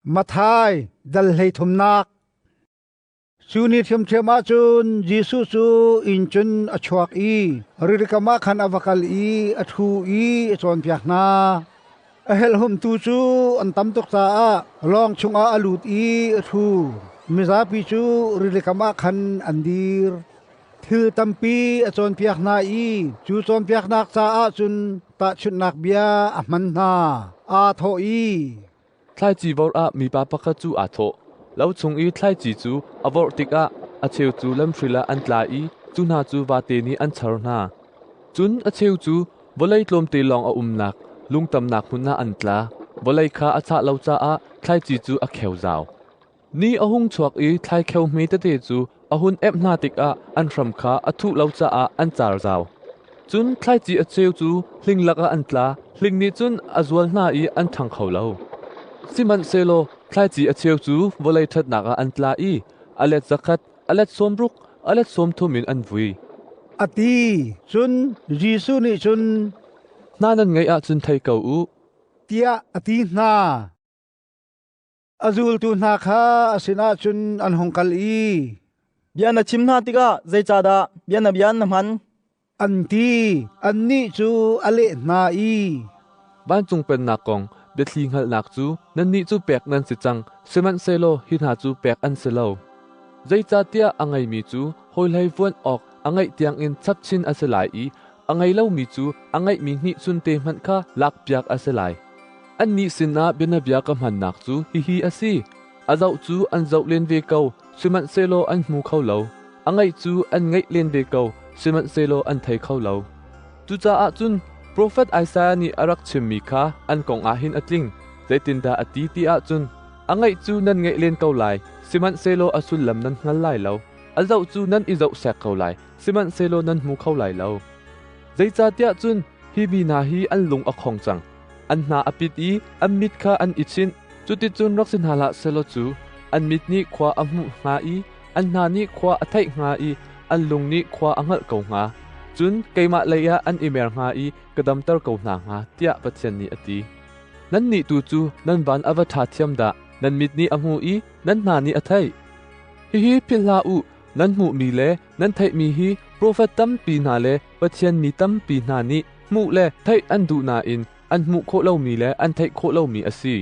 Matthai dal hleithumnak. Cu ni ṭhiamṭhiam ah cun Jesuh cu inn cun a chuak i ririkam ah khan a va kal i a ṭhu i a cawnpiak hna. A helhhumtu cu an tam tuk caah lawng chungah a lut i a ṭhu. Mizapi cu rilikam ah khan an dir. Thil tampi a cawnpiak hna i cu cawnpiaknak caah cun tahchunhnak bia a hman hna. Aa thawh i, Thlaici vorh ah mipa pakhat cu aa thawh. Lo chung i thlaici cu a vorh tikah a cheu cu lamhril ah an tla i cu hna cu vate nih an char hna. Cun a cheu cu vawlei tlawmte lawng a umnak lungtamnak hmun ah an tla. Vawlei kha a chah lo caah thlaici cu a kheu zau. Ni a hung chuak i thlaikheu hme tete cu a hun emh hna tikah an hram kha a thuh lo caah an car zau. Cun thlaici a cheu cu hling lakah an tla, hling nih cun a zual hna i an ṭhang kho lo. Sihmanhsehlaw thlaici a cheu cu vawlei ṭhatnak ah an tla i a let zakhat, a let sawmruk, a let sawmthum in an vui. A ti. Cun Jesuh nih cun, Hna nan ngeih ahcun thei ko u, tiah a ti hna. A zultu hna kha a sinah cun an hung kal i, Bia na chim hna tikah zeicahdah bia na bia na hman? An ti. Annih cu a leh hna i, Vancung Pennak kong biathli hngalhnak cu nannih cu pek nan si cang, sihmanhsehlaw hi hna cu pek an si lo. Zeicahtiah a ngeimi cu hawihlei vuan awk a ngeih tiangin chapchin a si lai i a ngei lomi cu a ngeihmi hnihchun te hmanh kha lakpiak a si lai. Annih sinah bianabia ka hmannak cu hihi a si: a zoh cu an zoh len ve ko, sihmanhsehlaw an hmu kho lo; a ngaih cu an ngaih len ve ko, sihmanhsehlaw an thei kho lo. Cucaah cun profet Isaiah nih a rak chimmi kha an kong ah hin a tling. Zeitindah a ti ti ahcun, A ngaih cu nan ngaih len ko lai, sihmanhsehlaw a sullam nan hngal lai lo. A zoh cu nan i zoh sek ko lai, sihmanhsehlaw nan hmu kho lai lo. Zeicahtiah cun hi mi hna hi an lung a khong cang. An hna a pit i an mit kha an i chinh. Cuticun rak si hna hlah sehlaw cu an mit nih khua a hmuh hnga i an hna nih khua a theih hnga i an lung nih khua a hngalh ko hnga. Cun keimah lei ah an i mer hnga i ka damter ko hna hnga, tiah Pathian nih a ti. Nannih tu cu nan van a va ṭha thiam dah! Nan mit nih a hmu i nan hna nih a theih. Hihi philh hlah u, nan hmuhmi le nan theihmi hi profet tampi hna le Pathian mi tampi hna nih hmuh le theih an duh nain an hmuh khawh lomi le an theih khawh lomi a si.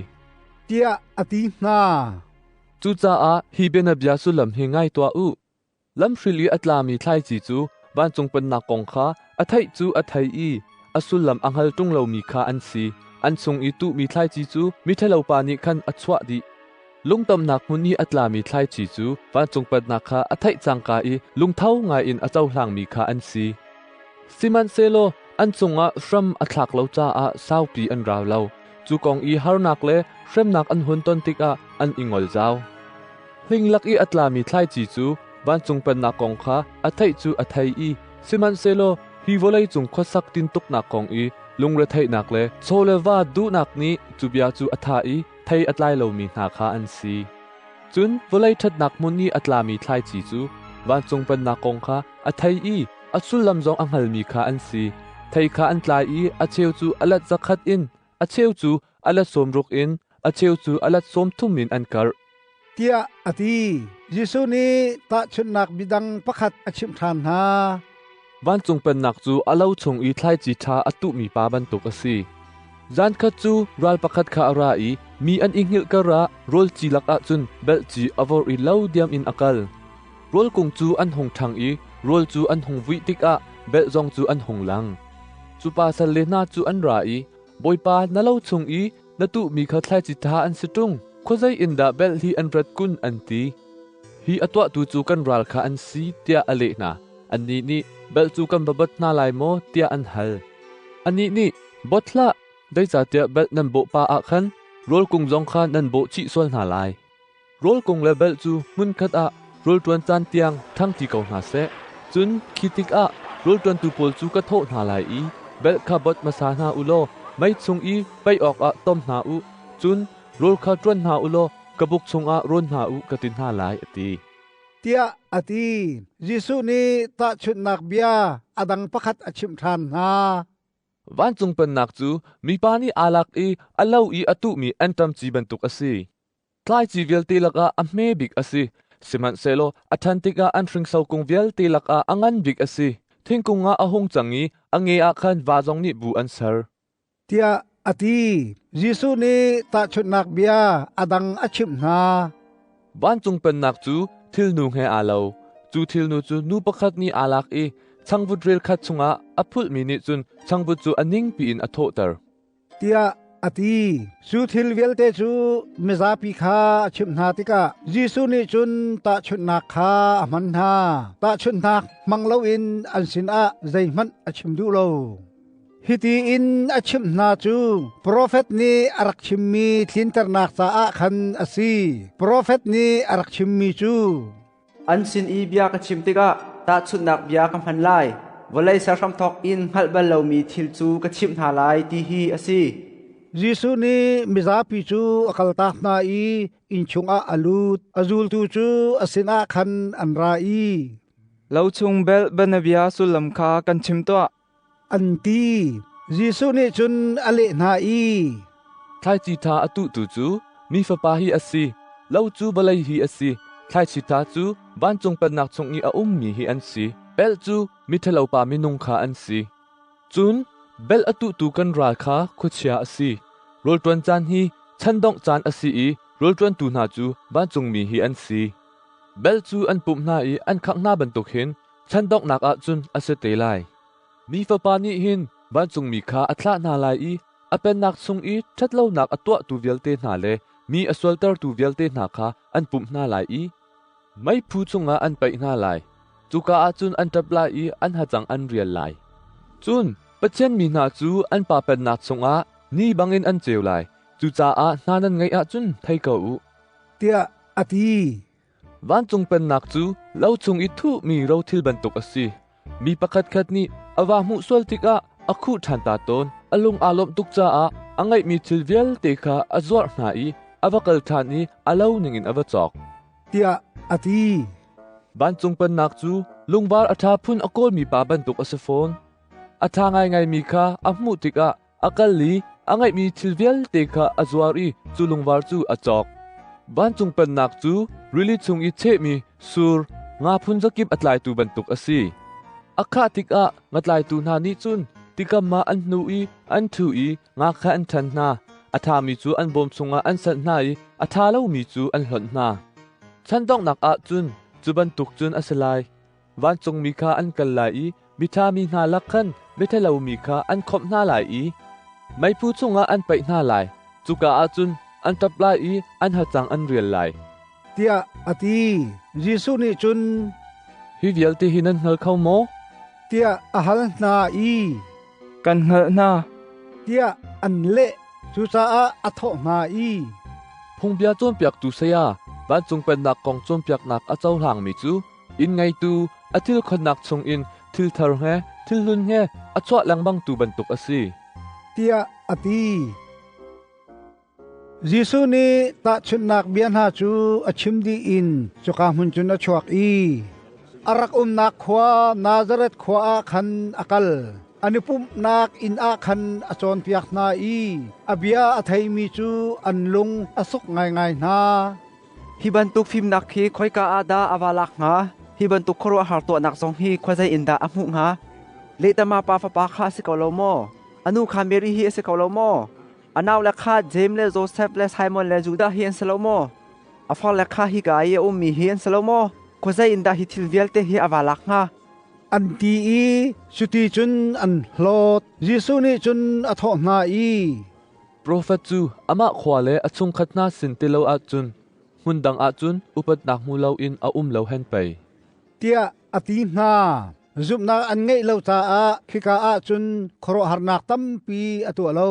Tiah a ti hna. Cucaah hi bianabia sullam hi ngai tuah u. Lamhril i a tlami thlaici cu vancung pennak kong kha a theih cu a thei i a sullam a hngal ṭung lomi kha an si. An chung i tuhmi thlaici cu miṭhalopa nih khan a chuah dih. Lungtamnak hmun i a tlami thlaici cu vancung pennak kha a theih cangka i lungtho ngaiin a cohlangmi kha an si. Sihmanhsehlaw an cungah hram a thlak lo caah saupi an rau lo. Cu kong i harnak le hremnak an hun ton tikah an i ngol zau. Hling lak i a tlami thlaici cu vancung pennak kong kha a theih cu a thei i sihmanhsehlaw hi vawleicung khuasak tintuknak kong i lungretheihnak le chaw le va duhnak nih cu bia cu a thah i thei a tlai lomi hna kha an si. Cun vawlei ṭhatnak hmun i a tlami thlaici cu vancung pennak kong kha a thei i a sullam zong a hngalmi kha an si. Thei kha an tlai i a cheu cu a let zakhat in, a cheu cu a let sawmruk in, a cheu cu a let sawmthum in an karh. Tiah a ti. Jesuh nih tahchunhnak bidang pakhat a chimh ṭhan hna. Vancung Pennak cu a lo chung i thlaici ṭha a tuhmi pa bantuk a si. Zankhat cu ral pakhat kha a ra i mi an i hngilh karah rawl ci lakah cun belh ci a vorh i lo diam in a kal. Rawl kung cu an hung ṭhang i rawl cu an hung vuih tikah belh zong cu an hung lang. Cu pa salle hna cu an ra i, Bawipa, na lo chung i na tuhmi kha thlaici ṭha an si ṭung, khuazei in dah belh hi an rat kun, an ti. Hi a tuahtu cu kan ral kha an si, tiah a leh hna. Annih nih, Belh cu kan va bot hna lai maw? tiah an hal. Anih nih, Bot hlah, zeicahtiah belh nan bawh pa ah khan rawl kung zong kha nan bawh chih sual hna lai. Rawl kung le belh cu hmunkhat ah rawl ṭuan caan tiang ṭhangṭi ko hna seh. Cun khi tikah rawl ṭuantu pawl cu ka thawh hna lai i belh kha bot hmasa hna u law mei chung i paih awkah tom hna u. Cun rawl kha ṭuan hna u law ka buk chungah rawn hna u ka ti hna lai, a ti. Tiah a ti. Jesuh nih tahchunhnak bia a dang pakhat a chimh ṭhan hna. Vancung Pennak cu mipa nih aa lak i a lo i a tuhmi anṭam ci bantuk a si. Tlaici vialte lakah a hme bik a si. Sihmanhsehlaw a ṭhan tikah an hringso kung vialte lakah a ngan bik a si. Thingkung ah a hung cang i a nge ah khan va zong nih bu an ser. Tiah a ti. Jesuh nih tahchunhnak bia a dang a chimh hna. Vancung pennak cu thilnu he aa lo. Cu thilnu cu nu pakhat nih aa lak i changvut rel khat chungah a phulhmi nih cun changvut cu a ningpi in a thawhter. Tiah a ti. Cu thil vialte cu mizapi kha a chimh hna tikah Jesuh nih cun tahchunhnak kha a hman hna. Tahchunhnak hmang loin an sinah zeihmanh a chim duh lo. Hiti in a chimh hna cu profet nih a rak chimmi tlinternak caah khan a si. Profet nih a rak chimmi cu, An sin i bia ka chim tikah tahchunhnak bia ka hman lai. Vawlei ser hramthawk in hngalh bal lomi thil cu ka chimh hna lai ti hi a si. Jesuh nih mizapi cu a kaltak hna i inn chungah a lut. A zultu cu a sinah khan an ra i, Lo chung belh bianabia sullam kha kan chim tuah. An ti. Jesuh nih cun a leh hna i, Thlaici ṭha a tuhtu cu mi Fapa hi a si. Lo cu vawlei hi a si. Thlaici ṭha cu vancung pennak chung i a ummi hi an si. Belh cu miṭhalopa minung kha an si. Cun belh a tuhtu kan ral kha khuachia a si. Rawl ṭuan caan hi chan dongh caan a si i rawl ṭuantu hna cu vancungmi hi an si. Belh cu an pumh hna i an khangh hna bantuk hin chan donghnak ah cun a si te lai. Mi Fapa nih hin vancungmi kha a thlah hna lai i a pennak chung i ṭhatlonak a tuahtu vialte hna le mi a sualtertu vialte hna kha an pumh hna lai i meiphu chungah an paih hna lai. Cuka ah cun an ṭap lai i an hacang an rial lai. Cun Pathian mi hna cu an Pa pennak chungah ni bangin an ceu lai. Cucaah hna nan ngeih ahcun thei ko u. Tiah a ti. Vancung pennak cu lo chung i thuhmi rothil bantuk a si. Mi pakhatkhat nih a va hmuh sual tikah a khuh ṭhan ta tawn. A lung aa lawmh tuk caah a ngeihmi thil vialte kha a zuarh hna i a va kal ṭhan i a lo ningin a va cawk. Tiah a ti. Vancung pennak cu lungvar a ṭha phun a kawlmi pa bantuk a si fawn. A ṭha ngaingaimi kha a hmuh tikah a kal i a ngeihmi thil vialte kha a zuar i cu lungvar cu a cawk. Vancung pennak cu rili chung i chehmi sur nga phun zakip a tlaitu bantuk a si. A khah tikah ngatlaitu hna nih cun tikam ah an hnu i an ṭhu i nga kha an ṭhan hna. A ṭhami cu an bawm chungah an sanh hna i a ṭha lomi cu an hlonh hna. Chan donghnak ah cun cu bantuk cun a si lai. Vancungmi kha an kal lai i miṭha mi hna lak khan miṭhalo mi kha an khawmh hna lai i meiphu chungah an paih hna lai. Cuka ah cun an ṭap lai i an hacang an rial lai. Tiah a ti. Jesuh nih cun, Hi vialte hi nan hngal kho maw? Tiah a hal hna i, Kan hngalh hna. Tiah an leh. Cucaah a thawh hna i, Phungbia cawnpiaktu saya, vancung pennak kong cawnpiaknak a cohlangmi cu inn ngeitu a thil khonnak chungin thil thar he thil hlun he a chuah lengmangtu bantuk a si. Tiah a ti. Jesuh nih tahchunhnak bia hna cu a chim dih in cuka hmun cun a chuak i a rak umnak khua Nazareth khua ah khan a kal. An i pumhnak inn ah khan a cawnpiak hna i a bia a theimi cu an lung a suk ngaingai hna. Hi bantuk fimnak hi khoika ah dah a va lak hnga? Hi bantuk khuaruahhar tuahnak zong hi khuazei in dah a hmuh hnga? Lehtama pa fapa kha a si ko lo maw? A nu kha Mary hi a si ko lo maw? A naule kha Jeim le Josef le Simon le Judah hi an si lo maw? A farle kha hika i a ummi hi an si lo maw? Khuazei in dah hi thil vialte hi a va lak hnga? An ti i cuti cun an hlawt. Jesuh nih cun a thawh hna i, Profet cu amah khua le a chungkhat hna sin ti lo ahcun hmun dang ahcun upatnak hmu loin a um lo hen pei. Tiah a ti hna. Zumhnak an ngeih lo caah khika ah cun khuaruahharnak tampi a tuah lo.